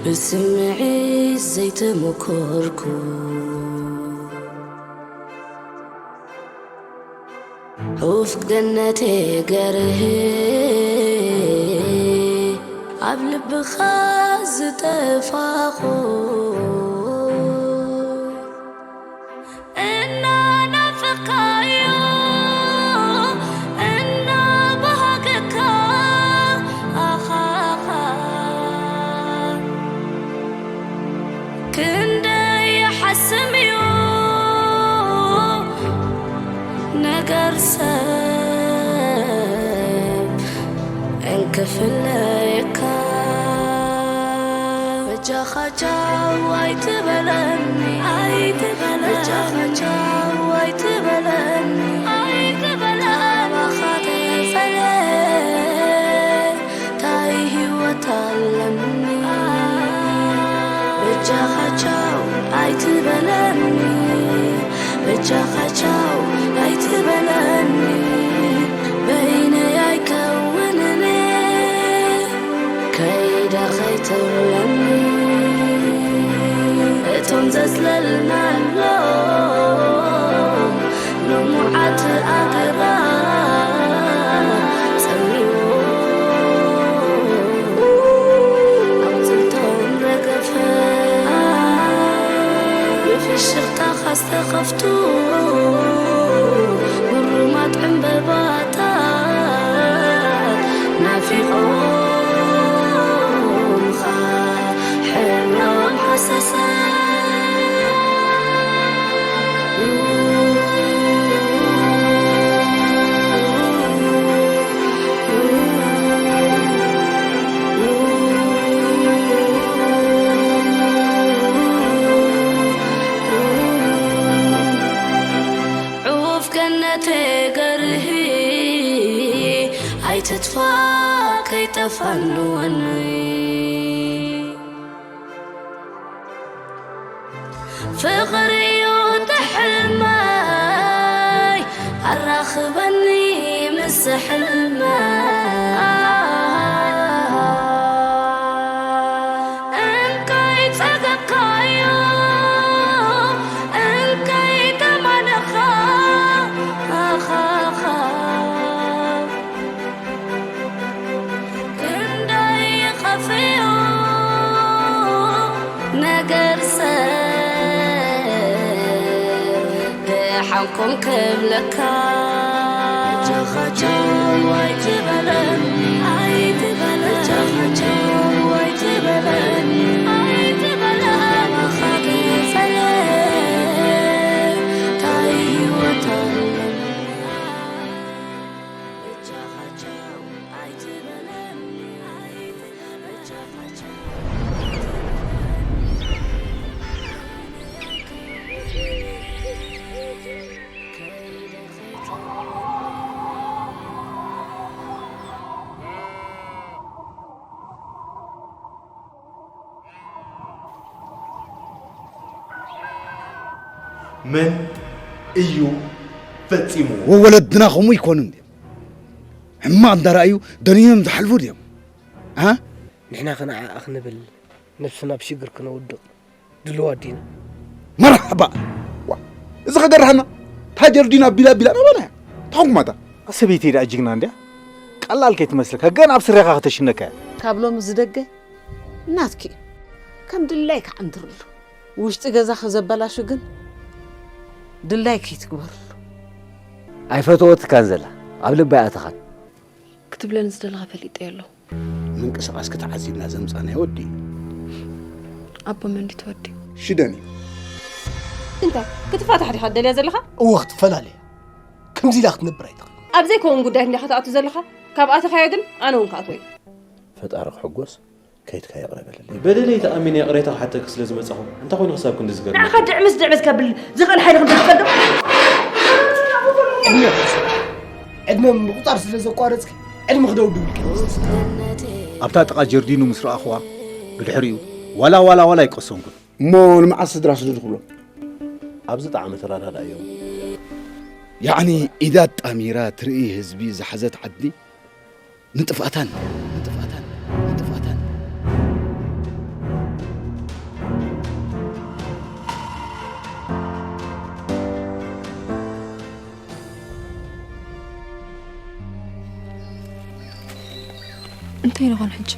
ብስምዒት ዘይተመኮርኩ ዑፍ ገነቴ ገርህ ኣብ ልብኻ ዝጠፋኹ እናናፈኻዮ እናባሃገካ ኣኻኻ ክንደይ ይሓስም እዩ ነገር ሰብ እንክፍለየካ በጃኻ ቻው ኣይትበለኒ ኣይትበለኒ በጃኻ ቻው ኣይትበለኒ ኣይትበለኒ ካባኻ ተፈለ ታይ ህይወት ኣለኒ በጃኻ ቻው ኣይትበለኒ በጃኻ ቻው ኣይትበለኒ በይነይ ኣይከውንን ከይደ ከይትብለኒ እቶም ዘጽለልናሎ ንሙዓት ኣገራ ጸሚዎ ኣውጽልቶም ረገፈ ብፍሽኽታኻ ዝተኸፍቱ ግሩማት ዕምበባታት ናፊቖምኻ ሕብሮም ሃሰሰ ዑፍ ገነተ ገርሂ ኣይትጥፋ ከይጠፋንወኒ ፍቕሪ እዩ ትሕልመይ ኣራኽበኒ ምስ ሕልመይ እንካይ ጸገብካዮ እንካይ ከማነኻ ኣኻኻ ክንደይ ይኸፍዮ ነገር ሰብ ደሓንኩም ክብለካ ጃኻቸው ኣይትበለኒ ኣይትበለኒ ጃኻቸው ኣይትበለኒ ኣይትበለኒ ታይ ህይወት ኣለኒ መን እዩ ፈጺምዎ? ወወለድና ከምኡ ይኮኑ እንድዮም። ሕማቕ እንዳረኣዩ ደኒኖም ዝሓልፉ ድዮም? ኣ? ንሕና ከነዓኣ ክንብል ነብስና ኣብ ሽግር ክነውድቕ ድልዋት ዲና? መርሓባ። ዋ፣ እዚ ከገርሃና ታጀር ዲና ቢላ ቢላ ናባና እያ። ታኹም ማታ። ሰበይተይ ደኣ ጅግና እንድያ። ቀላል ከይትመስለካ ገና ኣብ ስረኻ ከተሽነካ እያ። ካብ ሎሚ ዝደገ ናትኪ እዩ። ከም ድላይኪ ዓንድርሉ። ውሽጢ ገዛኺ ዘበላሹ ግን ድላይኪ ይትግበርሉ። ኣይፈተወትካን ዘላ ኣብ ልባ ኣይኣተኻን። ክትብለኒ ዝደለኻ ፈሊጠዮ ኣለኹ። ምንቅስቓስኪ ተዓዚብና ዘምጻናዮ ወዲ እዩ። ኣቦ መን ድዩ እቲ ወዲ? ሽደን እዩ። እንታይ ክትፋታሕ ዲኻ ትደልያ ዘለኻ? እወ ክትፈላለያ። ከምዚ ኢላ ክትነብር ኣይትኽእልን። ኣብ ዘይከውን ጉዳያት እንዲኻ ትኣቱ ዘለኻ። ካብ ኣተኻዮ ግን ኣነ እውን ክኣትዎ እየ። ፈጣሪ ክሕጎስ ከይድካ ይቕረ በለለይ። በደለይ ተኣሚነ ይቕሬታ ክሓተኪ ስለ ዝመጻኹ እንታይ ኮይኑ ክሳብ ክንድዚ ዝገርመኪ? ንዓኻ ድዕምስ ድዕምስ ከብል ዝኽእል ሓይሊ ከም ትፍቀዶ። ዕድመ ምቑጻር ስለ ዘቋረጽኪ ዕድመ ክደውድብልኪ። ኣብታ ጥቓ ጀርዲኑ ምስ ረኣኽዋ ብድሕሪኡ ዋላ ዋላ ዋላ ኣይቀሰንኩን። እሞ ንመዓስ ስድራ ስደዱ ክብሎም? ኣብዚ ጣዕሚ ተረዳዳእዮም። ያዕኒ ኢዳ ኣጣሚራ ትርኢ ህዝቢ ዝሓዘት ዓዲ ንጥፍኣታን ንጥፍኣታን ንጥፍኣታን። እንታይ ንኾን ሕጂ?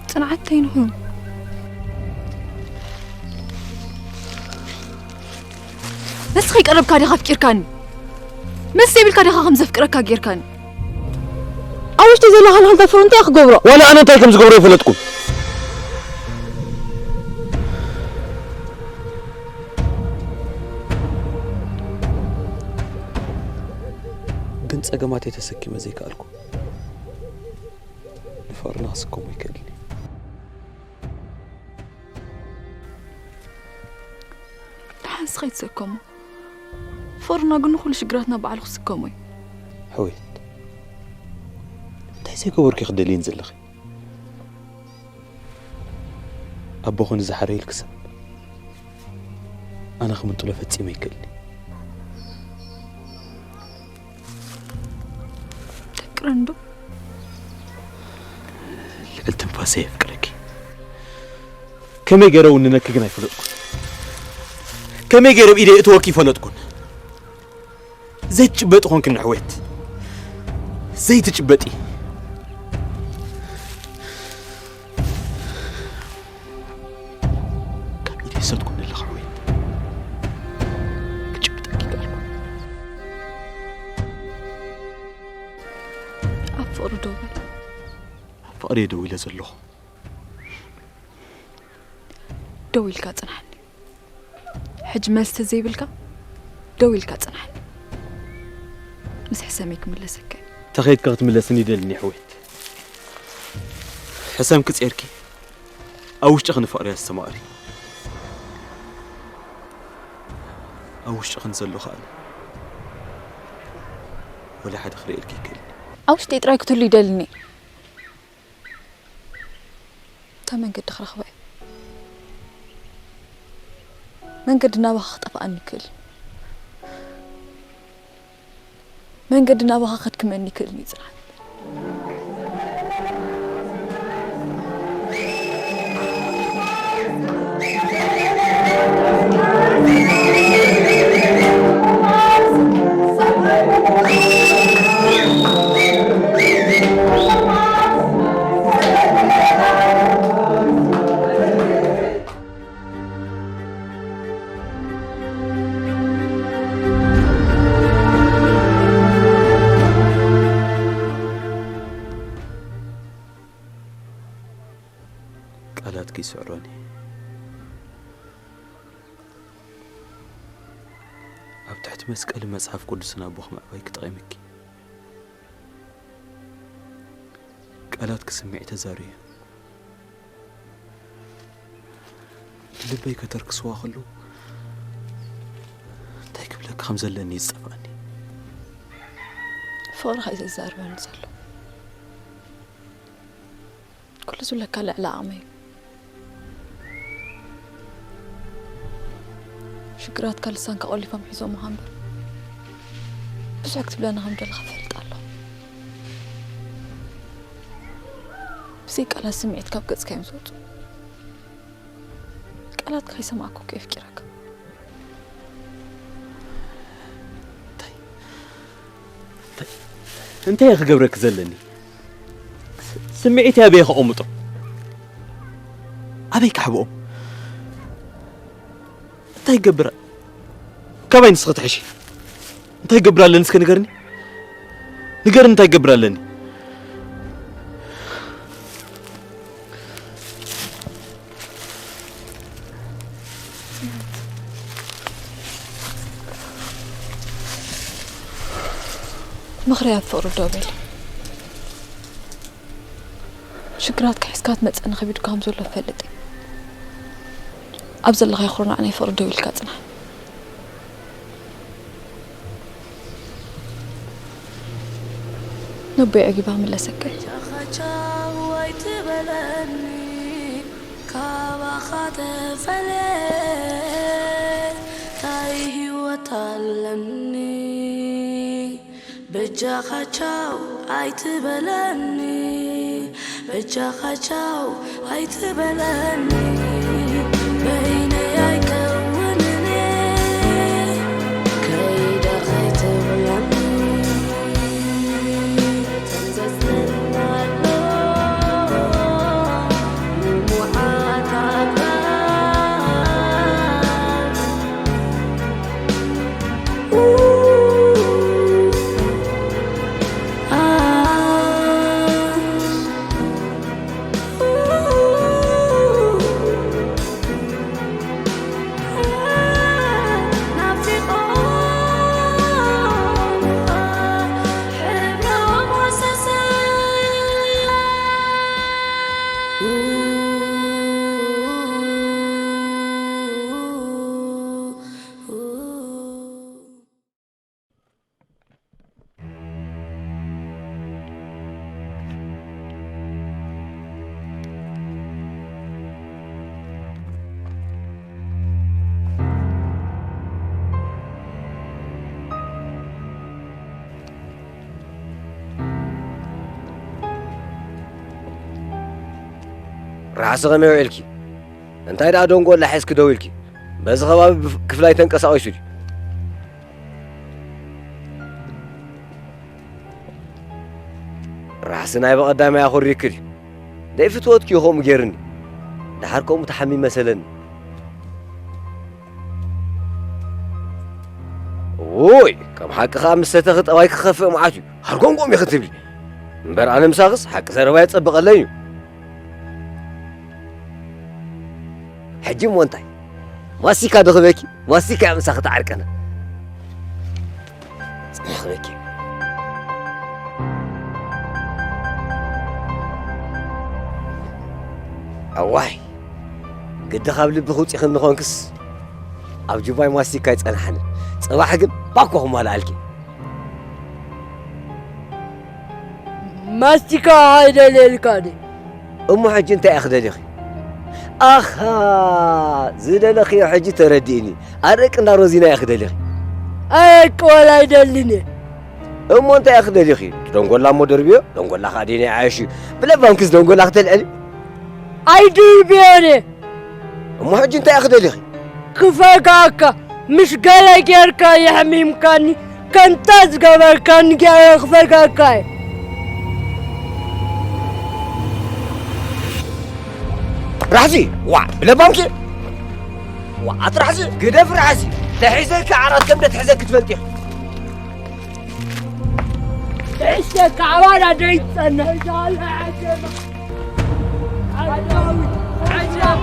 ጽንዓት እንታይ ንኾን? ንስኺ ቀረብካ ዲኻ ኣፍቂርካኒ? ምስ ዘይብልካ ዲኻ ከም ዘፍቅረካ ጌርካኒ? ኣብ ውሽጢ ዘሎ ሃልሃልታ ፍረ እንታይ ክገብሮ? ዋላ ኣነ እንታይ ከም ዝገብሮ ኣይፈለጥኩን። ግን ጸገማት ተሰኪመ ዘይከኣልኩ ንፍቕርና ክስከሞ ይክእልኒ። ደሓን ንስኻ ኣይትሰከሞ። ፍቕርና ግን ንኹሉ ሽግራትና ባዕሉ ክስከሞ እዩ። ሕውየት፣ እንታይ ዘይገበርኩ ክትደልይን ዘለኺ? ኣቦ ኾነ ዝሓረየ ኢልኪ ሰብ ኣነ ክምንጥሎ ፈጺመ ይክእልኒ። ደቂ ረንዶ። ልዕል ትንፋሰ የፍቅረኪ። ከመይ ገይረ ውንነኪ ግን ኣይፈለጥኩን። ከመይ ገይረ ብኢደ እትወኪ ይፈለጥኩን። ዘይትጭበጢ ኾንኪ ንሕውየት። ዘይትጭበጢ። ካብ ኢደይ ሰትኩኒ ኣለኻ ወይ? ክጭብጠኪ ከኣልኩ። ኣብ ፍቕሪ ደው በል። ኣብ ፍቕሪ እየ ደው ኢለ ዘለኹ። ደው ኢልካ ጽንሓኒ። ሕጂ መልሲ ዘይብልካ ደው ኢልካ ጽንሓኒ። ምስ ሕሰመይ ክምለሰካ እየ። ተኸይድካ ክትምለስኒ ይደልኒ ሕውየት። ሕሰምኪ ጼርኪ ኣብ ውሽጥኺ ንፍቕሪ ኣስተማቕሪ። ኣብ ውሽጥኺ ንዘሎ ከኣለ ወላ ሓደ ክርእየልኪ ይክእል። ኣብ ውሽጠይ ጥራይ ክትህሉ ይደልኒ። እታ መንገዲ ክረኽባ እየ። መንገዲ ናባኻ ክጠፍኣኒ ይክእል። መንገዲ ናባኻ ከድክመኒ ይክእል እዩ ጽንዓት። ቃላትኪ ይስዕሮኒ። ኣብ ትሕቲ መስቀል መጽሓፍ ቅዱስን ኣቦኺ ምዕባይ ክጠቒምኪ። ቃላትኪ ስምዒት ተዛርዩ። ልበይ ከተርክስዋ ከለዉ እንታይ ክብለካ ከም ዘለኒ እዩ ዝጠፍኣኒ። ፍቕርኻ እዩ ዘዛርበኒ ዘሎ። ኩሉ ዝብለካ ልዕሊ ዓቕመይ እዩ። ሽግራትካ ልሳንካ ቆሊፎም ሒዞምኻ እምበር ብዙሕ ክትብለኒ ከም ዘለኻ እፈልጥ ኣለኹ። ብዘይ ቃላት ስምዒት ካብ ገጽካ እዮም ዝወጹ። ቃላት ከይሰማዕኩ እኮ የፍቂረካ። እንታይ እንታይ እንታይ እየ ክገብረኪ ዘለኒ? ስምዒት ኣበይ ከቐምጦ? ኣበይ ካሕብኦም? እንታይ ይገብር? ካባይ ንስኺ ትሕሺ። እንታይ ይገብር ኣለኒ እስከ ንገርኒ? ንገርኒ እንታይ ይገብር ኣለኒ? ምኽሪ ኣብ ፍቕሪ ደው በል። ሽግራትካ ሒዝካ ክትመጸኒ ከቢድካ ከም ዘሎ እፈልጥ እየ። ኣብ ዘለኻዮ ኩርናዕ ናይ ፍቕሪ ደው ኢልካ ጽናሕ። ነቦይ ዕጊባ ክምለሰካ እየ። ቻኻቻው ኣይትበለኒ፣ ካባኻ ተፈልየ ታይ ህይወት ኣለኒ? በጃኻ ቻው ኣይትበለኒ፣ በጃኻ ቻው ኣይትበለኒ። በይነይ ኣይከውንን እየ፣ ከይደ ከይትብል ራሕሲ ኸመይ ውዒልኪ? እንታይ ደኣ ደንጎላ ሒዝኪ ደው ኢልኪ? በዚ ኸባቢ ብፍ-፣ ክፍላይ ተንቀሳቒሱ ድዩ? ራሕሲ ናይ ብቐዳማይ ኣኹሪኪ ድዩ? ደይፍትወትኪ እዩ ከምኡ ገይርኒ። ደሓር ከምኡ ተሓሚመ መሰለኒ። ውይ፣ ከም ሓቂ ኸኣ ምስ ሰተኺ ጠባይ ክኸፍእ መዓት እዩ። ሃርጎምጎም ኢኺ ትብሊ። እምበር ኣነ ምሳኽስ ሓቂ ዘረባ የጸብቐለይ እዩ። ሕጂ እሞ እንታይ? ማስቲካ ዶ ክበኪ? ማስቲካ እያ ምሳኺ ትዓርቀና። ጽንሕ ክበኪ። ኣዋይ፣ ግዲ ካብ ልቢ ክውጺኽኒ ኾንክስ፣ ኣብ ጁባይ ማስቲካ ኣይጸንሓንን። ጽባሕ ግን ባኮ ክማልኣልኪ። ማስቲካ ኣይደልየልካ ድየ? እሞ ሕጂ እንታይ ኢኺ ደሊኺ? ኣኻ፣ ዝደለኽዮ ሕጂ ተረዲእኒ። ኣረቂ እንዳ ሮዚና ኢኺ ደሊኺ? ኣረቂ ወላ ኣይደልን እየ። እሞ እንታይ ኢኺ ደሊኺ? ደንጎላ እሞ ደርብዮ፣ ደንጎላ ኸኣ ደይናይ ዓየሽ እዩ። ብለባምክስ ደንጎላ ክተልዕሊ? ኣይድርብዮን እየ። እሞ ሕጂ እንታይ ኢኺ ደሊኺ? ክፈግኣካ፣ ምሽ ገለ ጌርካ የሕሚምካኒ፣ ከምታ ዝገበርካኒ ገይረ ክፈግኣካ እየ። ራሕሲ፣ ዋዕ፣ ብለባምኪ። ዋዕ፣ ኣቲ ራሕሲ፣ ግደፍ ራሕሲ። ተሒዘኪ ዓራት ከም ደትሕዘኪ ትፈልጢ ኢኺ። እሺ፣ ካባና ደይጸንሕ ሻለ ዓጀባ። ዓጃዊ፣ ዓጃዊ።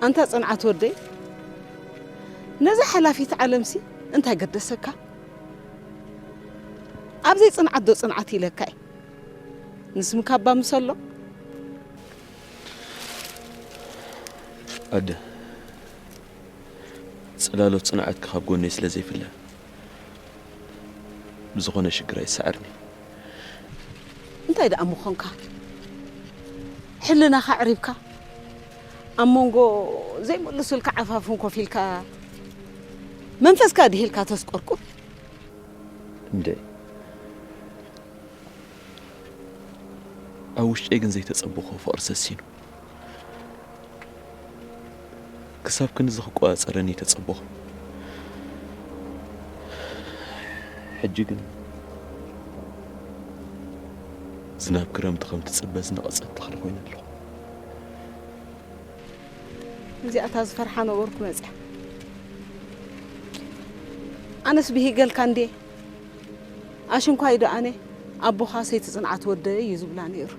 ኣንታ ጽንዓት ወደይ፣ ነዛ ሓላፊት ዓለምሲ እንታይ ገደሰካ? ኣብ ዘይጽንዓት ዶ ጽንዓት ኢለካ እየ? ንስምካ እባ ምስ ኣሎ? ኣደ፣ ጽላሎት ጽንዓትኪ ካብ ጎነይ ስለ ዘይፍለ፣ ብዝኾነ ሽግር ኣይሰዓርኒ። እንታይ ደኣ ምኾንካ? ሕልናኻ ኣዕሪብካ፣ ኣብ መንጎ ዘይምልሱልካ ዓፋፍን ኮፍ ኢልካ፣ መንፈስካ ድሂልካ ተስቆርቁር? እንደ ኣብ ውሽጠይ ግን ዘይተጸበኹ ፍቕሪ ሰሲኑ። ክሳብ ክንዚ ክቆጻጸረኒ ተጸበኹ። ሕጂ ግን ዝናብ ክረምቲ ከም ትጽበ ዝነቐጸት ተኽሊ ኮይነ ኣለኹ። እዚኣታ ዝፈርሓ ነበርኩ መጽያ። ኣነስ ብሂገልካ እንዴ? ኣሽንኳይ ዶ ኣነ ኣቦኻ ሰይቲ ጽንዓት ወደይ እዩ ዝብላ ነይሩ።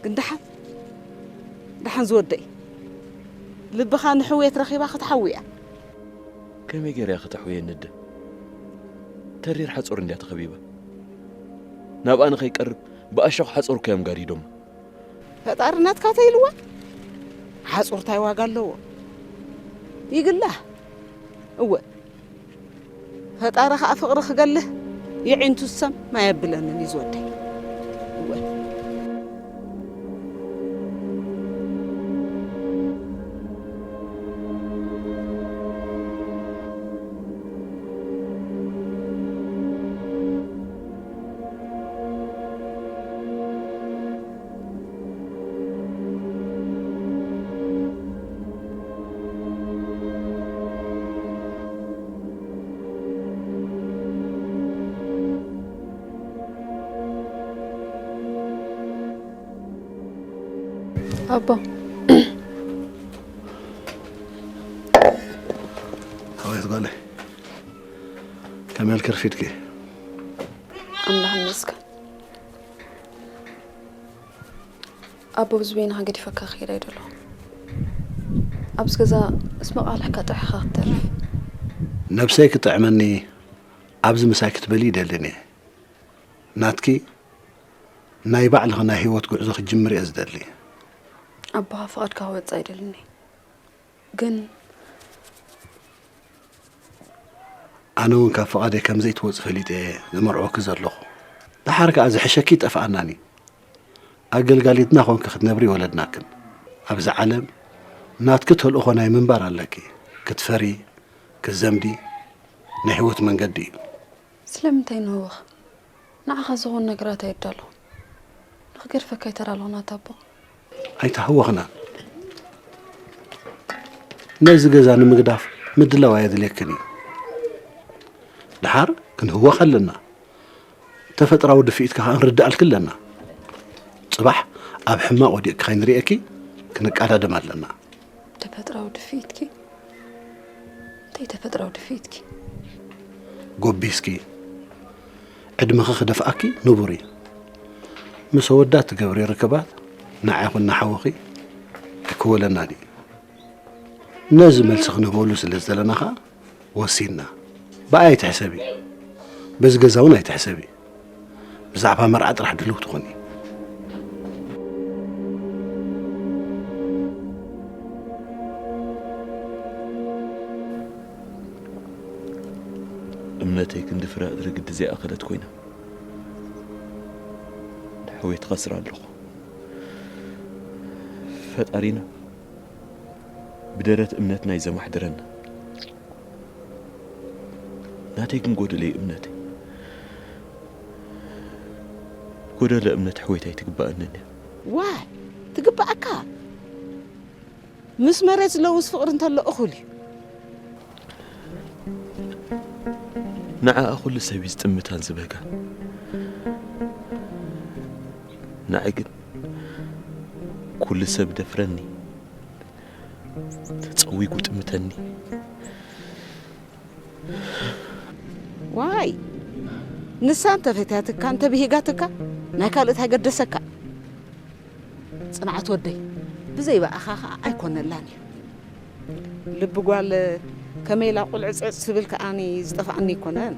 ግን ደሓን፣ ደሓን ዝወደይ። ልብኻ ንሕውየት ረኺባ ክትሓዊ እያ። ከመይ ገይራ እያ ክተሕውየኒ እደ? ተሪር ሓጹር እንድያ ተኸቢባ። ናብኣ ንኸይቀርብ ብኣሸኹ ሓጹር እኮ እዮም ጋሪዶማ። ፈጣሪ ናትካ ተይልዋ። ሓጹር ታይ ዋጋ ኣለዎ? ይግላህ። እወ። ፈጣሪ ኸኣ ፍቕሪ ክገልህ የዒንቱ ሰም ማይ የብለንን እዩ ዝወደይ። እወ። ኣቦ። ኣቤት ጓለይ፣ ከመይ ኢልኪ ረፊድኪ? ኣምላኽ ይመስገን። ኣቦ፣ ብዝበይንኻ ገዲፈካ ክኸይድ ኣይደለኹን። ኣብዚ ገዛ ምስ መቓልሕካ ጥሒኻ ክትተርፍ። ነብሰይ ክጥዕመኒ ኣብዚ ምሳይ ክትበሊ ይደልን እየ። ናትኪ ናይ ባዕልኺ ናይ ህይወት ጉዕዞ ክትጅምሪ እየ ዝደሊ። ኣቦኻ ፍቓድካ ክወጽእ ኣይደልን እየ። ግን ኣነ እውን ካብ ፍቓደይ ከም ዘይትወጺ ፈሊጠ እየ ዝመርዖኪ ዘለኹ። ደሓር ከኣ ዝሕሸኪ ይጠፍኣናን እዩ። ኣገልጋሊትና ኮንኪ ክትነብሪ ይወለድናክን። ኣብዚ ዓለም ናትኪ ተልእኾ ናይ ምንባር ኣለኪ። ክትፈሪ፣ ክትዘምዲ ናይ ህይወት መንገዲ እዩ። ስለምንታይ ንህወኽ? ንዓኻ ዝኾኑ ነገራት ኣየዳለኹን። ንኽገድፈካ ኣይተዳለኹን ኣታ ኣቦ። ኣይተሃወኽናን። ነዚ ገዛ ንምግዳፍ ምድላው ኣየድልየክን እዩ። ደሓር ክንህወኽ ኣለና። ተፈጥራዊ ድፍኢትካ ከኣ ክንርድኣልኪ ኣለና። ጽባሕ ኣብ ሕማቕ ወዲቕኪ ከይንርእየኪ ክንቃዳደም ኣለና። ተፈጥራዊ ድፍኢትኪ? እንታይ ተፈጥራዊ ድፍኢትኪ? ጎቢስኪ፣ ዕድመኺ ክደፍኣኪ ንቡር እዩ። ምስ ኣወዳት ትገብሪ ርክባት ንዓይ ይኹን ንሓውኺ ኣይክወለናን እዩ። ነዚ መልሲ ክንህበሉ ስለ ዝደለና ኸኣ ወሲንና። ብኣይ ኣይትሕሰቢ፣ በዚ ገዛ እውን ኣይትሕሰቢ። ብዛዕባ መርዓ ጥራሕ ድልውቲ ኩኒ። እምነተይ ክንዲ ፍረ እግሪ ግዲ ዘይኣኸለት ኮይና፣ ንሕወይ ትኸስር ኣለኹ። ፈጣሪና ብደረት እምነትና እዩ ዘማሕድረና። ናተይ ግን ጎደሎ እዩ እምነተይ። ጎደሎ እምነት ሕወይታይ ትግባኣንን እያ። ዋይ፣ ትግባኣካ። ምስ መሬት ዝለውስ ፍቕሪ እንተሎ እኹል እዩ። ንዓኣ ኩሉ ሰብ እዩ ዝጥምታን ዝበጋን። ንዓይ ግን ኩሉ ሰብ ደፍረኒ፣ ተጸዊጉ ጥምተኒ። ዋይ፣ ንሳ እንተፈትያትካ፣ እንተብሂጋትካ፣ ናይ ካልእ እንታይ ገደሰካ? ጽንዓት ወደይ፣ ብዘይ ብኣኻ ኸኣ ኣይኮነላን እዩ። ልቢ ጓል ከመይ ኢላ ቁልዕጽዕጽ ትብል ከኣኒ ዝጠፍኣኒ ኣይኮነን።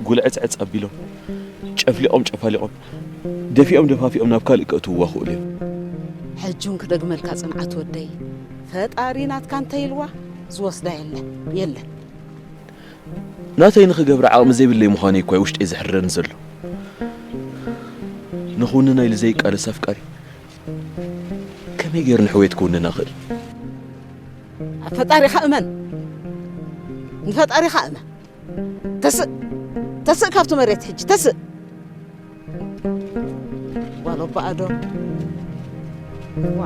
ጉልዕጽዕጽ ኣቢሎም፣ ጨፍሊቖም ጨፋሊቖም፣ ደፊኦም ደፋፊኦም ናብ ካልእ ከእትውዋ ክእሉ እዮም። ሕጂ እውን ክደግመልካ ጽንዓት ወደይ፣ ፈጣሪ ናትካ እንተ ኢልዋ ዝወስዳ የለን፣ የለን። ናተይ ንኽገብር ዓቕሚ ዘይብለይ ምዃነይ እኳ እዩ ውሽጠይ ዘሕርረኒ ዘሎ። ንኽውንና ኢሉ ዘይቃለስ ኣፍቃሪ ከመይ ገይሩ ንሕውየት ክውንና ክእል? ኣብ ፈጣሪኻ እመን። ንፈጣሪኻ እመን። ተስእ፣ ተስእ ካብቲ መሬት ሕጂ፣ ተስእ። ጓል ኣቦኣ ዶ? ዋ።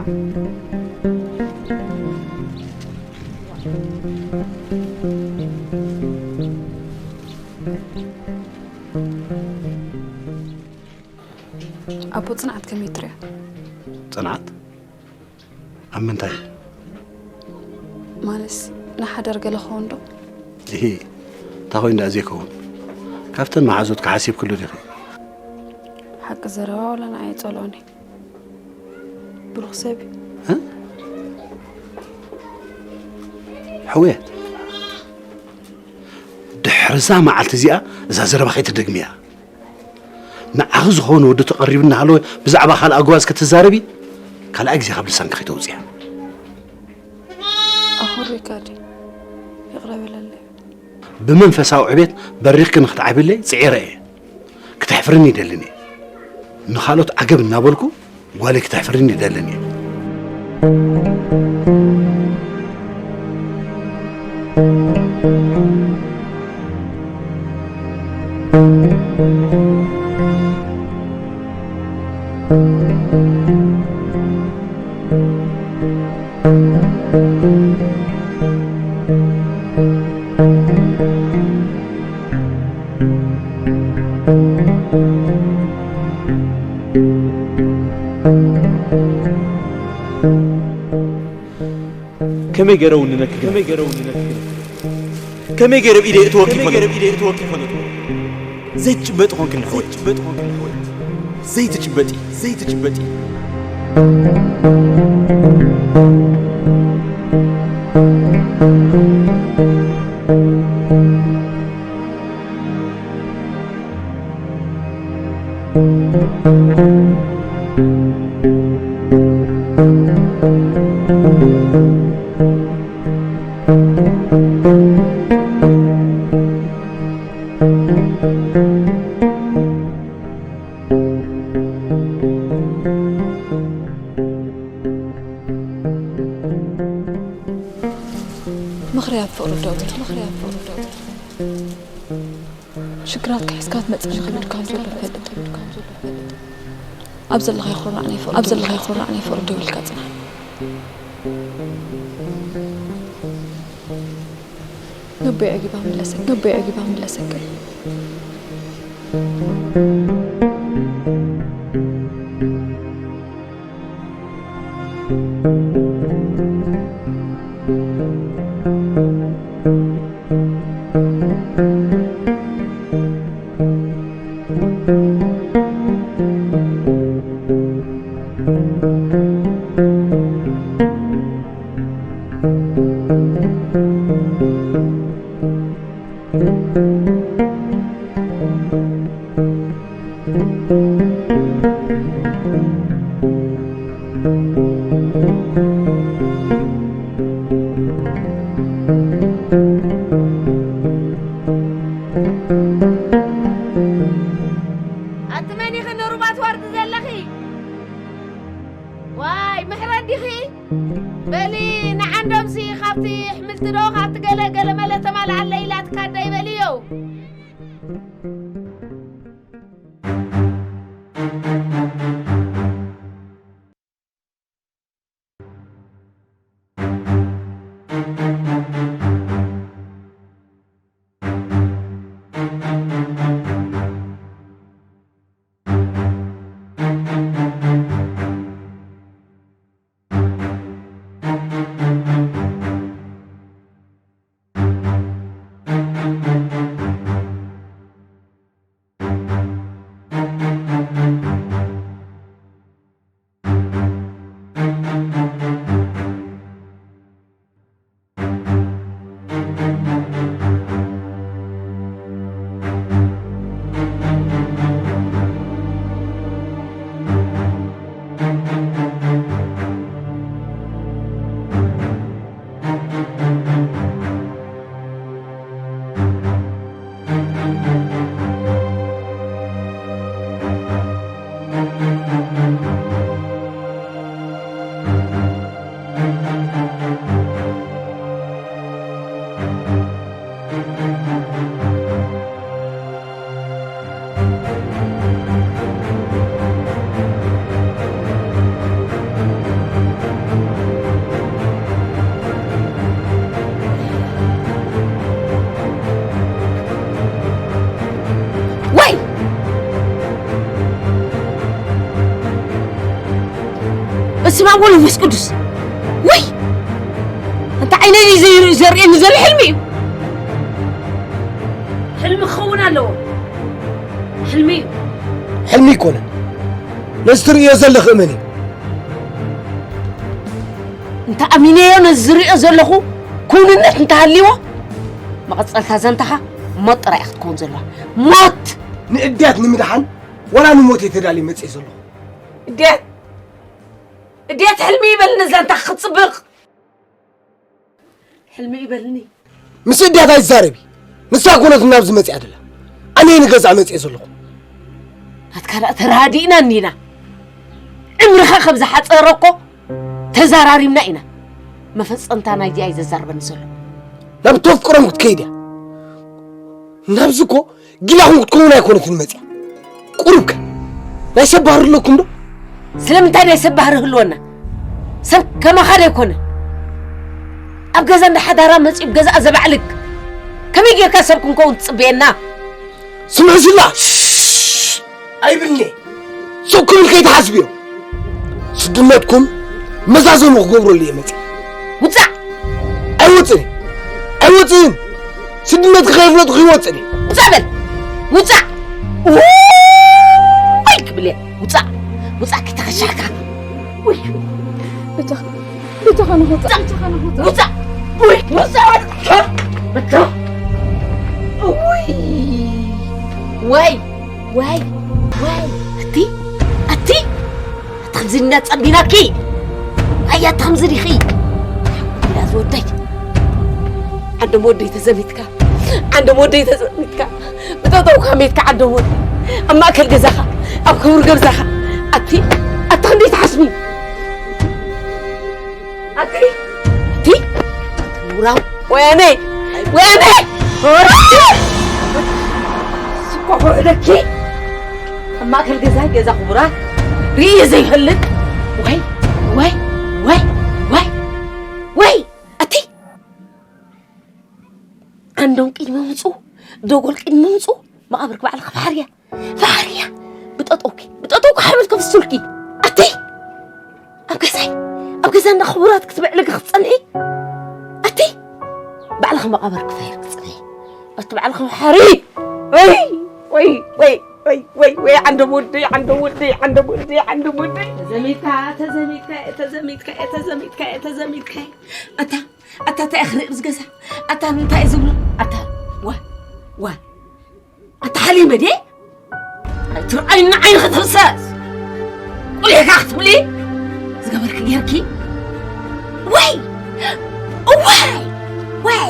ኣቦ ጽንዓት ከመይ ትሪኦ? ጽንዓት? ኣብ ምንታይ? ማለትስ ንሓዳር ገለ ክኸውን ዶ? እሂ፣ እንታይ ኮይኑ ደኣ ዘይከውን? ካብተን መሓዙትካ ሓሲብክሉ ዲኺ? ሓቂ ዘረባ ዋላ ንዓይ ኣይጸልኦን እየ። ብሩኽ ሰብ እዩ። እ? ሕውየት፣ ድሕሪ እዛ መዓልቲ እዚኣ እዛ ዘረባ ከይትደግምያ። ንዓኺ ዝኾነ ወዲ ተቐሪቡ እናሃለወ ብዛዕባ ካልእ ኣጓዝ ክትዛረቢ፣ ካልኣይ ግዜ ካብ ልሳንኪ ከይተውፅያ። ኣኹሪካ ድዩ? ይቕረ በለለይ። ብመንፈሳዊ ዕቤት በሪኽኪ ንክትዓብለይ ፅዒረ እየ። ክተሕፍርኒ ይደልን እየ። ንኻልኦት ዓገብ እናበልኩ ጓለይ ክተሕፍርኒ ይደልን እየ። ከመይ ገይረ ውንነኪ ከመይ ገይረ ውንነኪ ከመይ ገይረ ኢደ እትወኪ ከመይ ገይረ ኢደ እትወኪ ፈለጡ ዘይትጭበጥ ኾንክ ንሕወት ዘይትጭበጥ ኾንክ ንሕወት ዘይትጭበጢ ዘይትጭበጢ ምኽሪ ኣብ ፍቕሪ ዶ ምኽሪ ኣብ ፍቕሪ ዶ ሽግራትካ ሒዝካ ትመጽእ ንኽብድ ከም ዘሎ ፈልጥ ኣብ ዘለኻ ይኹርናዕ ናይ ፍቕሪ ኣብ ዘለኻ ይኹርናዕ ናይ ፍቕሪ ደው ኢልካ ጽናሕ ነቦይ ዕጊባ መለሰ ነቦይ ዕጊባ መለሰ ኣቲ መን ኢኺ ንሩባት ወርዲ ዘለኺ? ዋይ ምሕረት ዲኺ? በሊ ንዓንዶምሲ ካብቲ ኣሕምልቲ ዶ ካብቲ ገለ ገለ መለ ተማልኣለይ ኢላትካ ኣደይ በልዮ። ወይ በስመ ኣብ ወመንፈስ ቅዱስ ወይ እንታይ ዓይነይ ዘርእየኒ ዘሎ ሕልሚ እዩ። ሕልሚ ክኸውን ኣለዎ። ሕልሚ እዩ። ሕልሚ ይኮነን። ነዚ ትርእዮ ዘለኺ እመኒ። እንተ ኣሚነዮ ነዚ ዝርእዮ ዘለኹ ክውንነት እንተሃልይዎ መቐጸልታ ዘንታኻ ሞት ጥራይ ክትከውን ዘለዋ። ሞት! ንእድያት ንምድሓን ዋላ ንሞት እየ ተዳልየ መጽእ ዘለኹ። እድያት እድያት ሕልሚ ይበልኒ ዘንታ ክጽብቕ ሕልሚ ይበልኒ። ምስ እድያት ኣይዛረቢ። ንሳ ኮነት ናብዚ መጽያ ደላ። ኣነ ንገዛ መጽየ ዘለኹ። ናትካ ደኣ ተራዲእና እኒና። ዕምርኻ ከም ዝሓጸረ እኮ ተዛራሪብና ኢና። መፈጸምታ ናይዚ ኣይ ዘዛርበኒ ዘሎ። ናብ ተፍቅሮም ክትከይድ እያ። ናብዚ እኮ ጊላኹም ክትከውን ኣይኮነትን መፅያ። ቁሩብከ ናይ ሰብ ባህሪ ኣለኩም ዶ? ስለምንታይ ናይ ሰብ ባህሪ ህልወና? ሰብ ከማኻ ዶ ኣይኮነ? ኣብ ገዛ እንዳ ሓዳራ መፂኡ ገዛኣ ዘባዕልግ ከመይ ጌርካ ሰብ ክንከውን ትፅበየና? ስምዑ ሽላ ኣይብልኒ። ስቕ ክብል ከይትሓስብዮ። ስድነትኩም መዛዘሙ ክገብረሉ እየ መፅእ። ውፃእ! ኣይወፅን እየ። ኣይወፅን! ስድነትኪ ከይፍለጥኩ ይወፅን እየ። ውፃእ በል! ውፃእ! ውይ ክብል እየ። ውፃእ! ውፃእ ክተኸሻካ! ውይ! በጃኻ፣ በጃኻ ንኽውፃእ፣ በጃኻ ንኽውፃእ። ውፃእ! ውይ! ውፃእ! በቃ! ውይ! ወይ! ወይ! ወይ! ኣቲ! ኣቲ! ኣቲ ከምዚ እንዳ ጸቢናኪ! ኣያ ኣቲ ከምዚ ዲኺ! ሓንጎል ኢላ ዝወደይ! ዓንዶም ወደይ ተዘሚትካ! ዓንዶም ወደይ ተዘሚትካ! ብጠጠውካ ሜትካ ዓንዶም ወደይ! ኣብ ማእከል ገዛኻ! ኣብ ክቡር ገዛኻ! ኣቲ! ኣቲ ክንደይ ትሓስቢ! ኣቲ! ኣቲ! ውራው! ወያነ! ወያነ! ስኳ ክውዕለኪ! ኣብ ማእከል ገዛ፣ ገዛ ክቡራት ርእየ ዘይፈልጥ! ወይ! ወይ! ወይ! ወይ! ወይ! ኣቲ! ዓንዶም ቅድሚ ምጹ፣ ደጎል ቅድሚ ምጹ፣ መቓብርኪ ባዕልኺ ፍሓርያ! ፍሓርያ! ብጠጠውኪ፣ ብጠጠውኪ ሓመድ ከፍሱልኪ! ኣቲ! ኣብ ገዛይ፣ ኣብ ገዛ እንዳ ክቡራት ክትብዕልኪ ክትጸንሒ! ኣቲ! ባዕልኺ መቓብር ክፈይር ክትጽንሒ! ኣቲ ባዕልኺ ፍሓሪ! ወይ! ወይ! ወይ! ወይ! ወይ! ወይ! ዓንዶም ወደይ! ዓንዶም ወደይ! ዓንዶም ወደይ! ዓንዶም ወደይ! ተዘሚትካ! ተዘሚትካ! ተዘሚትካ! ተዘሚትካ! ተዘሚትካ! ኣታ! ኣታ እንታይ ክርኢ ኣብዚ ገዛ? ኣታ እንታይ እዩ ዝብሎ? ኣታ! ዋ! ዋ! ኣታ ሓሊመ ድየ? ኣይትርኣይኒ ዓይንኺ ትፍሰስ! ቁሊሕካ ክትብሊ ዝገበርኪ ጌርኪ? ወይ! እዋይ! ወይ!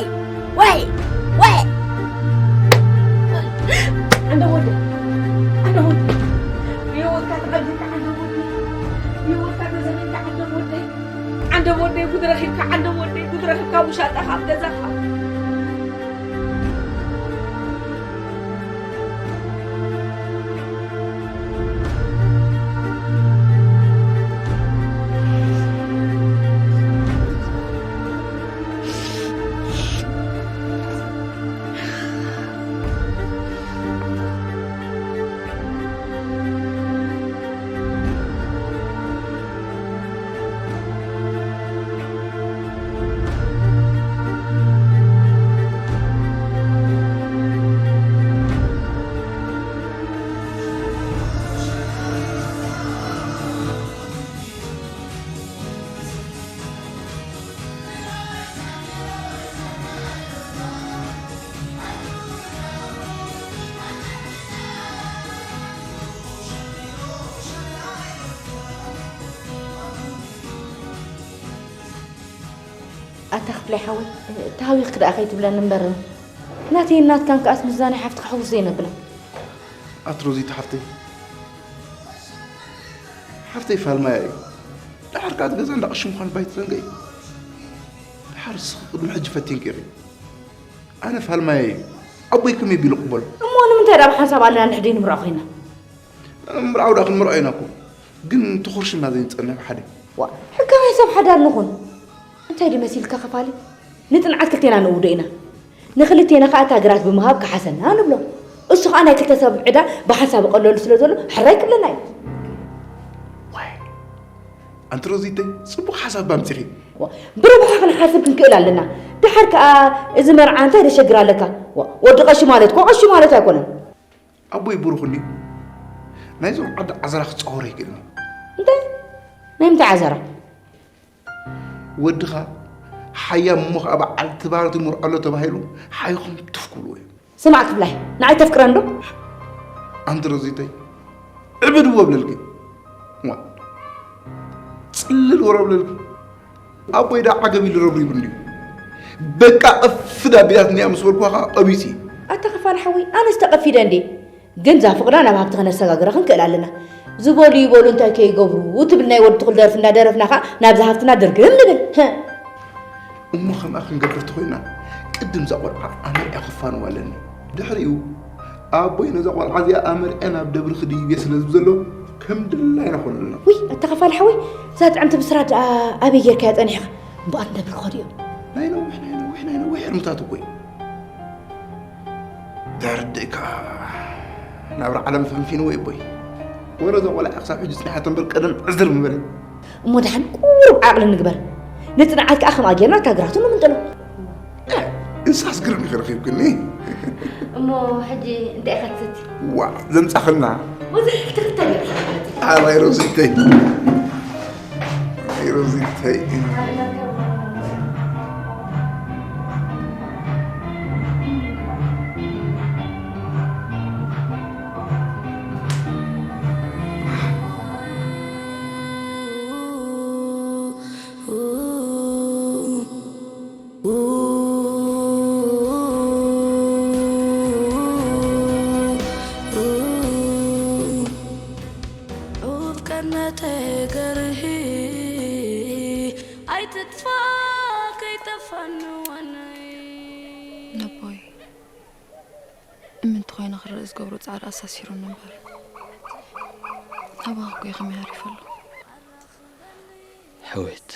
ወይ! ወይ! ዓንደ ወደይ! ዓንደ ወደይ! ብህይወትካ ተቐቢልካ ዓንደ ወደይ! ብህይወትካ ተዘሚንካ ዓንደ ወደይ! ዓንደ ወደይ ጉድ ረኺብካ! ዓንደ ወደይ ጉድ ረኺብካ! ውሻጠኻ ኣብ ገዛኻ! ኣታ ክፍላይ ሓወይ፣ ተሃዊኽኪ ደኣ ከይትብለኒ እምበር፣ ናተይን ናትካን ከኣስ ምስዛ ናይ ሓፍትኻ ሕጉስ ዘየነብላ። ኣቲ ሮዚት ሓፍተይ፣ ሓፍተይ ፋልማያ እዩ። ደሓር ከኣ እቲ ገዛ እንዳ ቀሺ ምዃኑ ባይትዘንግዒ። ደሓር እስኺ ቅድሚ ሕጂ ፈቲንኪ ኢኺ። ኣነ ፋልማየ እዩ። ኣቦይ ከመይ ቢሉ ይቕበሎ? እሞ ንምንታይ ደኣ ብሓንሳብ ኣለና ንሕደይ ንምርዖ ኮይና? ምርዓው ደኣ ክንምርዖ ኢና እኮ። ግን ተኾርሽምና ዘይንጸንሕ ብሓደ። ዋ፣ ሕጋውያን ሰብ ሓዳር ንኹን። እንታይ ድዩ መሲልካ ከፋሊ? ንጽንዓት ክልቴና ነእውዶ ኢና። ንኽልቴና ከኣ እታ ግራት ብምሃብ ከሓሰና ንብሎ። እሱ ከኣ ናይ ክልተ ሰብ ዕዳ ብሓንሳብ ይቐለሉ ስለ ዘሎ ሕራይ ክብለና እዩ። ዋይ፣ ኣንቲ ሮዚተይ፣ ጽቡቕ ሓሳብ እባ ኣምጺኺ። ዋ፣ ብረብሓ ክንሓስብ ክንክእል ኣለና። ደሓር ከኣ እዚ መርዓ እንታይ ደሸግር ኣለካ? ዋ፣ ወዲ ቀሺ ማለት እኮ ቀሺ ማለት ኣይኮነን። ኣቦይ ብሩኽ እንድዩ። ናይዞም ዓዲ ዓዘራ ክጻወሮ ኣይክእልን እዩ። እንታይ? ናይ ምንታይ ዓዘራ? ወድኻ ሓያም እሞ ኸኣ በዓል ትባረቲ ምርዖ ኣሎ ተባሂሉ ሓይኹም ትፍ ክብልዎ እዮም። ስማዕ ክፍላይ፣ ንዓይ ተፍቅረኒ ዶ? ኣንቲ ሮዚተይ፣ ዕብድ እዎ እብለልኪ። እዋ፣ ጽልል ወረ እብለልኪ። ኣቦይ ደኣ ዓገብ ኢሉ ረብሪቡ እንድዩ። በቃ ቀፍድ ኣቢላትኒ እያ ምስ በልኩዋ ኸኣ ቀቢጽ እዩ። ኣታ ከፋል ሓወይ፣ ኣነስ ተቐፊደ እንድየ። ግን እዛ ፍቕርና ናብ ሃብቲ ከነሰጋግራ ክንክእል ኣለና። ዝበሉ ይበሉ እንታይ ከይገብሩ ትብል ናይ ወዲ ትኹል ደርፊ እንዳደረፍና ኸኣ ናብዛ ሃብትና ድርግም ንብል። ህእ። እሞ ከምኣ ክንገብር ተኾይና፣ ቅድም እዛ ቖልዓ ኣመርዕያ ክፋንዋ ኣለኒ። ድሕሪኡ፣ ኣቦይ ነዛ ቖልዓ እዚኣ ኣመርዕያ ናብ ደብሪ ክድይብ እየ ስለ ዝብል ዘሎ፣ ከም ድላይና ኮነልና። ውይ፣ ኣታ ኸፋል ሓወይ፣ እዛ ጥዕምቲ ብስራት ደኣ ኣበይ ጌርካያ ጸኒሕኻ? እምበኣር ንደብሪ ክኸዱ እዮም። ናይ ነዊሕ፣ ናይ ነዊሕ፣ ናይ ነዊሕ ሕልምታት እኮ እዩ። ተርድእካ ናብራ ዓለም ፈንፊንዎ እዩ ኣቦይ። ወረ እዛ ቖልዓ ክሳብ ሕጂ ጽኒሓቶ እምበር ቀደም ዕዝር ምበለ። እሞ ደሓን ቁሩብ ዓቕሊ ንግበር። ንጽንዓት ከኣ ከምኣ ጌርና ካብ ግራቱ ንምንጥሎ። እንሳስ ግርም ኢኺ ረኺብክኒ። እሞ ሕጂ እንታይ ኢኻ ትሰቲ? ዋ ዘምጻኽልና። ወዚ ክትኽተል ኢኻ ማለት እዩ። ኣባይ ሮዚተይ። ኣባይ ሮዚተይ። ዑፍ ቀነተ ገርሂ ኣይትጥፋ ከይጠፋኒ ዋናይ። ነቦይ እምንቲ ኮይነ ክረእ ዝገብሮ ጻዕሪ ኣሳሲሩኒ እምበር ናባኻ እኮ እዩ ከመይ ሃሪፈ ኣሎ። ሕወት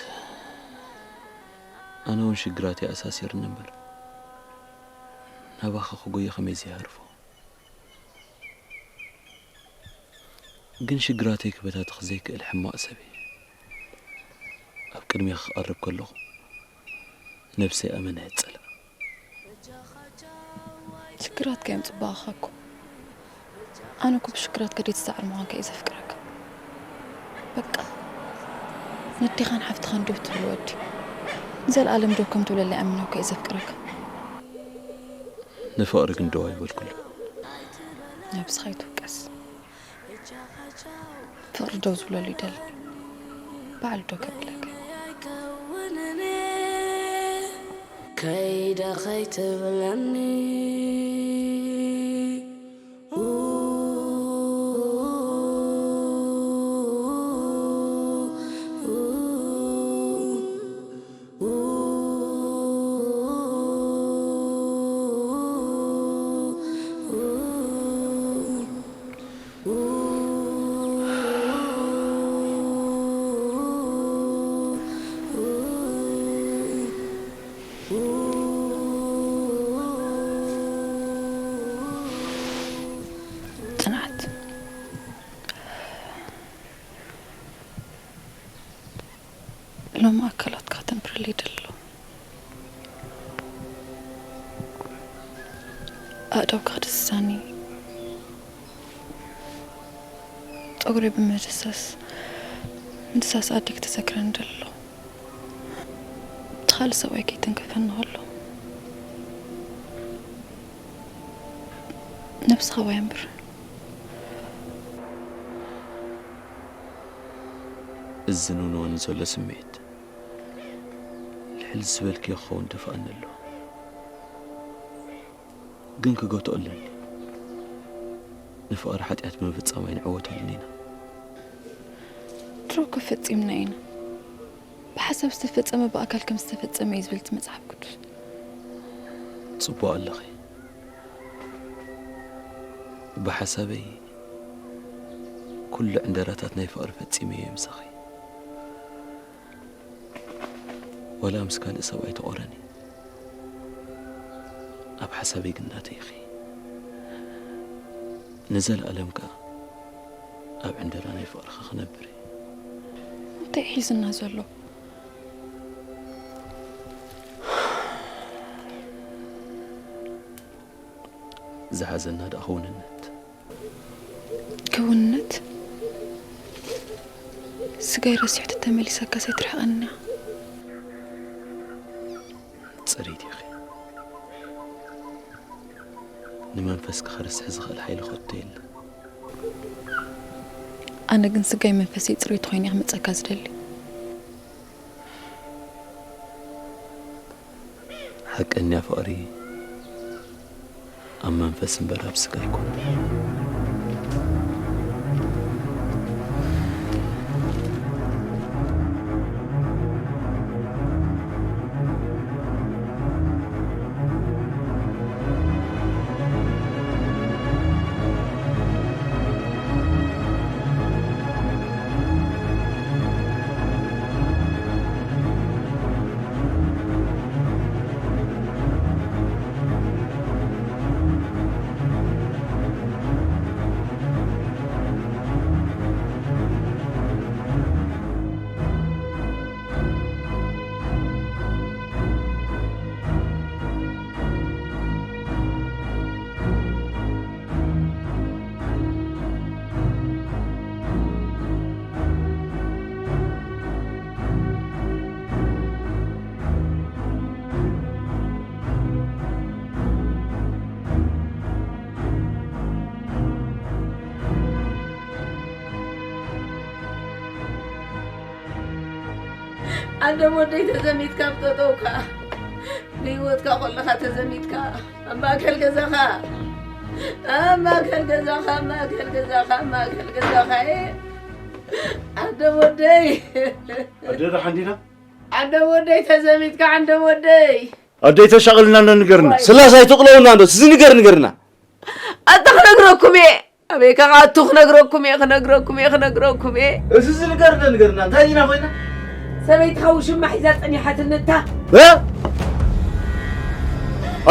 ኣነ እውን ሽግራተይ ኣሳሲርኒ እምበር ናባኻ ክጎየ ከመይ ዘይሃርፎ። ግን ሽግራተይ ክበታትኽ ዘይክእል ሕማቕ ሰብ እየ። ኣብ ቅድሜ ክቐርብ ከለኹ ነብሰይ ኣመና የጸልኣ። ሽግራትካ እዮም ጽባቐኻ እኮ። ኣነ እኮ ብሽግራትካ ደይትሰዓር ምዃንካ እየ ዘፍቅረካ። በቃ ነዴኻን ሓፍትኻን ደው ትብል ወዲ ንዘለኣለም ደው ከም ትብለለይ ኣሚነካ እየ ዘፍቅረካ። ንፍቕሪ ግን ደው ኣይበልኩሉ። ነብስኻ ይትውቀስ። ፍቕሪ ደው ዝብለሉ ይደሊ ባዕሉ ደው ከብለካ። ከይደ ከይትብለኒ ጽንዓት ሎሚ ኣካላትካ ከተንብረለይ ይደሊ ኣለኹ። ኣእዳውካ ክድስሳኒ ጸጉረይ ብምድሳስ ምድሳስ ኣደይ ክተዘክረኒ ይደሊ ኣለኹ። እቲ ካልእ ሰብኣይ ከይተንከፈኒ ከሎ ነብስኻ ዋይ እምበር። እዚ ንውንወኒ ዘሎ ስምዒት ልዕል ዝበልክዮ ክኸውን ደፍኣኒ ኣሎ። ግን ክገትኦ ኣለኒ። ንፍቕሪ ሓጢኣት ብምፍጻም ኣይንዕወተሉን ኢና። ድሮ እኮ ፈጺምና ኢና። ብሓሳብ ዝተፈጸመ ብኣካል ከም ዝተፈጸመ እዩ ዝብል እቲ መጽሓፍ ቅዱስ። ጽቡቕ ኣለኺ። ብሓሳበይ ኩሉ ዕንደራታት ናይ ፍቕሪ ፈጺመ እየ ምሳኺ። ዋላ ምስ ካልእ ሰብኣይ ተቖረኒ፣ ኣብ ሓሳበይ ግን ናተይ ኢኺ። ንዘለኣለም ከኣ ኣብ ዕንደራ ናይ ፍቕርኺ ክነብር እየ። እንታይ ሒዝና ዘሎ? ዝሓዘና ደኣ ክውንነት። ክውንነት? ስጋይ ረሲሑ ተመሊሳካስ ኣይትርሕቐንያ። ጽሪት ኢኺ። ንመንፈስኪ ከርስሕ ዝኽእል ሓይሊ ከቶ የለን። ኣነ ግን ስጋይ መንፈሰይ ጽሪት ኮይነ ክመጸካ ዝደሊ። ሓቀኛ ፍቕሪ ኣብ መንፈስ እምበር ኣብ ስጋ ኣይኮነን። ኣደም ወደይ ተዘሚትካ ኣብ ጠጠውካ ብህይወትካ ከለኻ ተዘሚትካ ኣብ ማእከል ገዛኻ ኣብ ማእከል ገዛኻ ኣብ ማእከል ገዛኻ ኣብ ማእከል ገዛኻ ኣደም ወደይ ኣደ ደሓን ዲና? ኣደም ወደይ ተዘሚትካ ኣደም ወደይ ኣደይ ተሻቕልና እንዶ ንገርና። ስላስ ኣይትቕለውና እንዶ ስዚ ንገር ንገርና። ኣታ ክነግረኩም እየ ኣበይ ከ ኣቱ ክነግረኩም እየ ክነግረኩም እየ ክነግረኩም እየ እዚ ዝንገር ንገርና እንታይ ዲና ኮይና ሰበይትኻ ውሽማ ሒዛ ጸኒሓትኒ እታ እ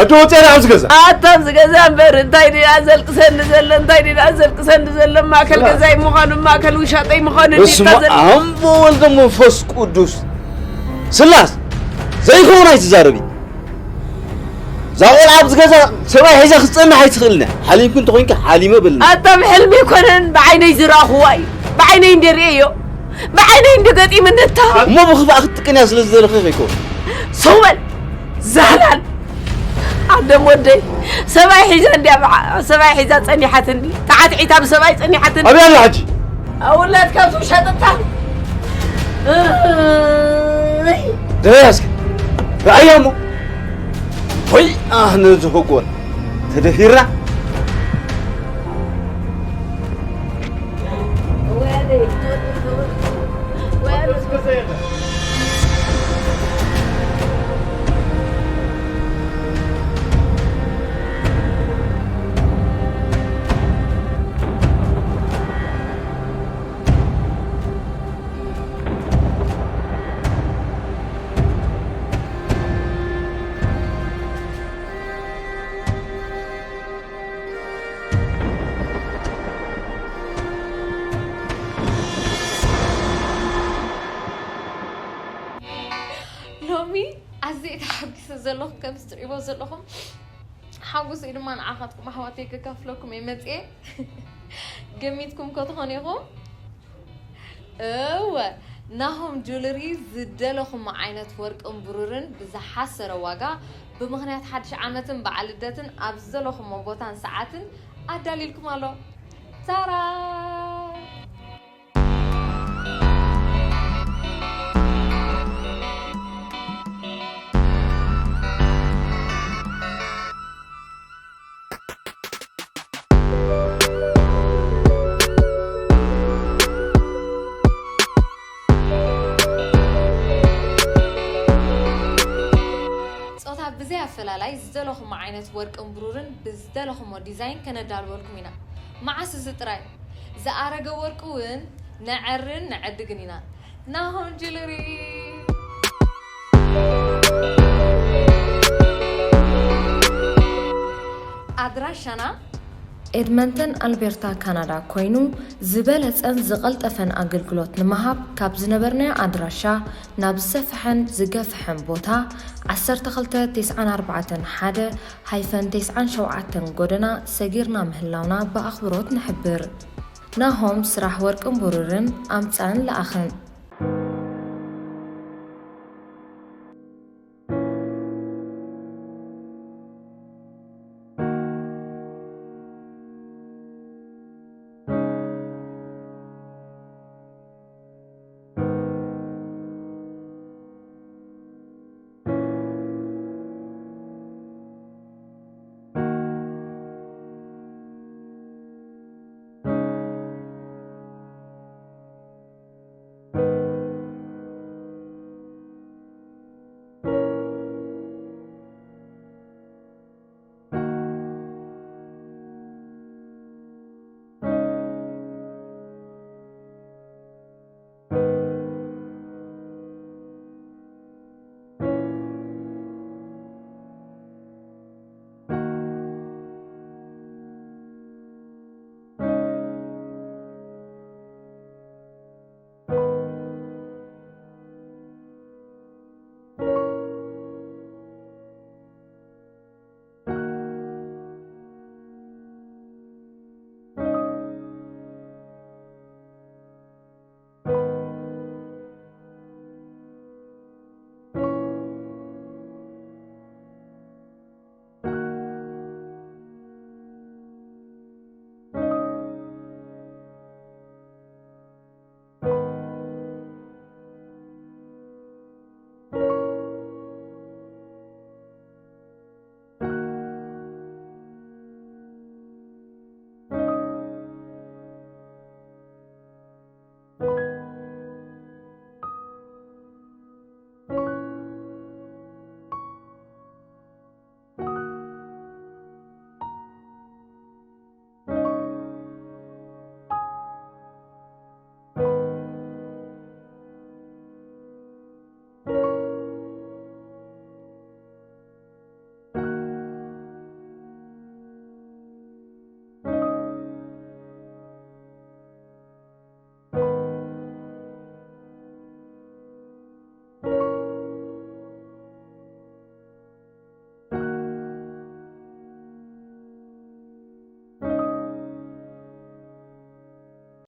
ኣዶ ወፅያ ኣብዚ ገዛ ኣታ ኣብዚ ገዛ እምበር እንታይ ድኣ ዘልቅሰኒ ዘሎ እንታይ ድኣ ዘልቅሰኒ ዘሎ ማእከል ገዛይ ምዃኑ ማእከል ውሻጠይ ምዃኑ እንዲታ ስማ ዘል ኣምቦ ወልደ መንፈስ ቅዱስ ስላስ ዘይኸውን ኣይትዛረቢ እዛ ቆልዓ ኣብዚ ገዛ ሰብኣይ ሒዛ ክትፀንሕ ኣይትኽእልን እያ። ሓሊምኪ እንተኾይንኪ ሓሊመ በልኒ። ኣታ ብሕልሚ ኣይኮነን ብዓይነይ ዝረኣኹዋ እዩ። ብዓይነይ እንደ ርእየዮ ብዓይነይ እንደ ገጢመኒ እታ እሞ ብኽፋእ ክትጥቀንያ ስለ ዝደለኺ ከይኮን። ሰው በል ዛህላል ኣደም ወደይ ሰብኣይ ሒዛ እንድያ ብዓ- ሰብኣይ ሒዛ ፀኒሓትኒ ተዓትዒታ ብሰብኣይ ፀኒሓትኒ ኣብያ ኣላ ሕጂ ኣውላድ ካብ ትውሻጥታ ደበያ እስኪ ረኣያ እሞ ወይ ኣህ ነዚ ህጎል ተደፊራ ሎሚ ኣዝየ ተሓጒሰ ዘለኹ ከምዚ ትሪእዎ ዘለኹም ሓጎሰይ ድማ ንዓኻትኩም ኣሕዋተይ ከካፍለኩም እየ መፅየ ገሚትኩም ከትኾኑ ኢኹም እወ ናሆም ጁልሪ ዝደለኹሞ ዓይነት ወርቅን ብሩርን ብዝሓሰረ ዋጋ ብምኽንያት ሓድሽ ዓመትን በዓል ልደትን ኣብ ዝደለኹሞ ቦታን ሰዓትን ኣዳሊልኩም ኣሎ ታራ ጾታ ብዘይ ኣፈላላይ ዝደለኹሞ ዓይነት ወርቅን ብሩርን ብዝደለኹሞ ዲዛይን ከነዳልወልኩም ኢና። መዓስ እዚ ጥራይ? ዝኣረገ ወርቂ እውን ነዐርን ነዐድግን ኢና። ናሆም ጅልሪ ኣድራሻና ኤድመንተን ኣልቤርታ ካናዳ ኮይኑ ዝበለጸን ዝቐልጠፈን ኣገልግሎት ንምሃብ ካብ ዝነበርናዮ ኣድራሻ ናብ ዝሰፍሐን ዝገፍሐን ቦታ ዓሰርተ ክልተ ተስዓን ኣርባዕተን ሓደ ሃይፈን ተስዓን ሸውዓተን ጎደና ሰጊርና ምህላውና ብኣኽብሮት ንሕብር። ናሆም ስራሕ ወርቅን ብሩርን ኣምጻእን ለኣኽን።